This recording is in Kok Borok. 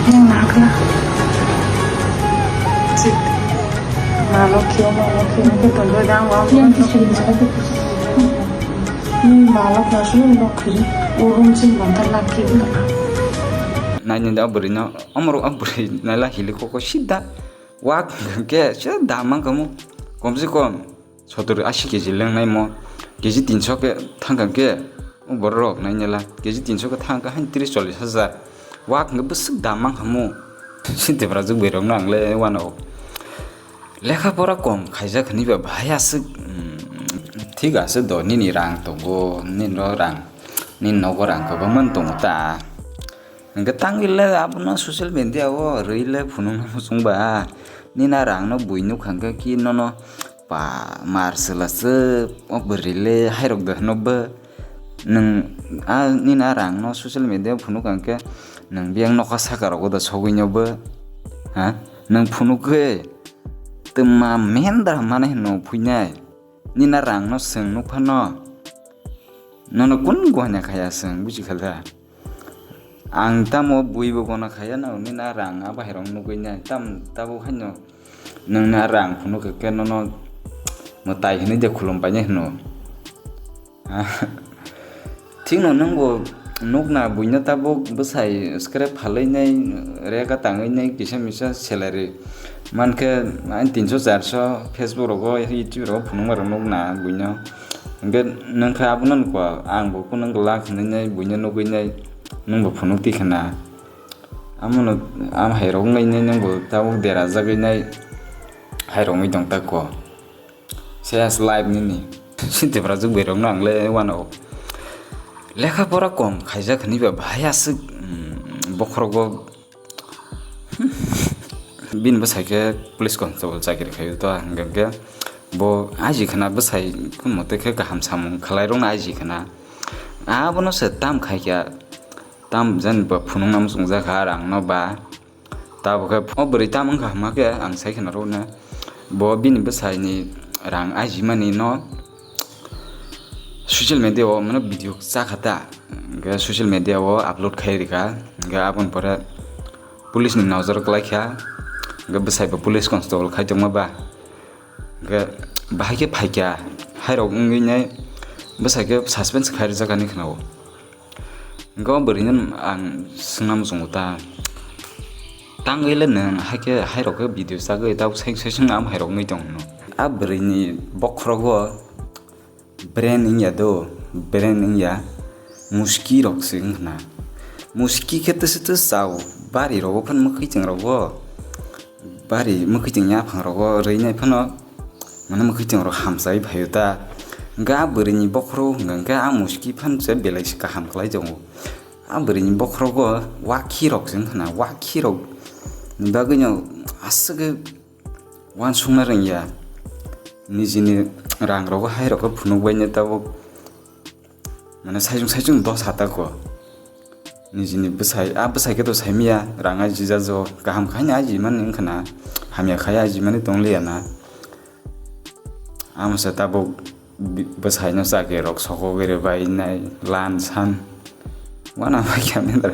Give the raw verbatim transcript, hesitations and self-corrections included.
Malo khe, malo khe, malo khe, tongwi dang, wa, wa, malo khe, aswk nok khiri, o room sing banta lakhi. Naini da bwrwi no, omoro a bwrwi naila hili koko sida. Wak hwnkhe se da mang kamo, kom se kom sotor asi keji lengnaimo, keji tinso khe thangkha khe, o borok rok nainela keji tinso khe thangkha hain tris chollis hajar. Wak hwnkhe bwswk da mang kamo, sini tebra jwk berok no ang le wano. Lekha pora kom khaijak hwnwi ba bahai aswk, mm, thik aswk do, nini rang tongo, nini ro rang, nini nogo rang kwbangma tongo ta. Hwnkhe tangwi le abono social media o rwi le phunukna muchung ba. Nini a rang no bui nukha hwnkhe ki nono pa mar swla se o bwrwi le hairok de hwno bo. Nwng a nini a rang no social media o phunukha hwnkhe nwng biyang nokha saka rogo da sogwi no bo. Ha? Nwng phunukhe twma mendra mane hwno phuinai. Nini a rang no swng nukphano. Nono kun gohna khaya swng buji kha da? Ang tamo bui bo gona khaya na, nini a rang a bahairok nugwi nai, tam tabuk haino nwng na rang phunuk khe nono mwtai hinwi de khulum painai hwno. Thikno nwng bo nukna buino tabuk bwsai scrap phalwi nai, rega tangwi nai, kisa misa salary mankhe, ani tinso charso Facebook rogo, YouTube rogo phunukma rok nukna buino. Hwnkhe nwng khe abono nukha, ang bo kunu glak hinwi nai buino nugwi nai, nwng bo phunuk tikha na. Amono am hairok wngwi nai nwng bo tabuk derajagwi nai hairok wngwi tong tako. Sales life nini. Sini tebra jwk berok no ang le wano. Lekha pora kom khaijak hwnwi ba bahai aswk, mm, bokhorogo. Bini bwsai khe police constable chakri khaio to, hwnkhe bo aji khna bwsai kun mote khe kaham samung khlai rokno aji khna. Abono se tam khai kha, tam jen bo phunukna muchungjak kha rang no ba. Tabuk khe o bwrwi tam wngkha hwnma khe ang sai khna rwna. Bo bini bwsai ni rang aji mani no social media o mano video cha kha ta. Hwnkhe social media o upload khai rikha. Hwnkhe aboni pore police ni nojor kwlai kha. Hwnkhe bwsai bo police constable khai tongma ba. Hwnkhe bahai khe phai kha. Hairok wngwi nai bwsai khe suspense khai rijak ani khna o. Hwnkhe o bwrwino ang swngna muchungo ta. Tangwi le nwng hai khe hairok khe video chagwi tabuk sai sai swngna am hairok wngwi tong hwno. A bwrwini bokhorogo brain wngya do, brain wngya, muski rok se wngkhna. Muski khe twse twse chao, bari rogo phano mwkhwi chwng rogo. Bari mwkhwitwng yaphang rogo rwinai phano, mane mwkhwitwng rok hamsai phaio ta. Hwnkhe a bwrwini bokhorok hwnkha hwnkhe a muski phano se belai se kaham khlai tongo. A bwrwini bokhorogo wakhi rok se wngkha na, wakhi rok ni bagwino aswk khe uansukna rwngya. Nijini rang rogo hai rok khe phunuk bai ne tabuk. Mane saichung saichung dos hata ko. Nijini bwsai, a bwsai khe to saimaya, rang aji jajo, kaham khai no aji mani wngkha na, hamya khai aji mani tong liya na. Amo se tabuk bi-, bwsai no chakri rok sokogwi rwbai nai, lan san. Wana bai kha nai da.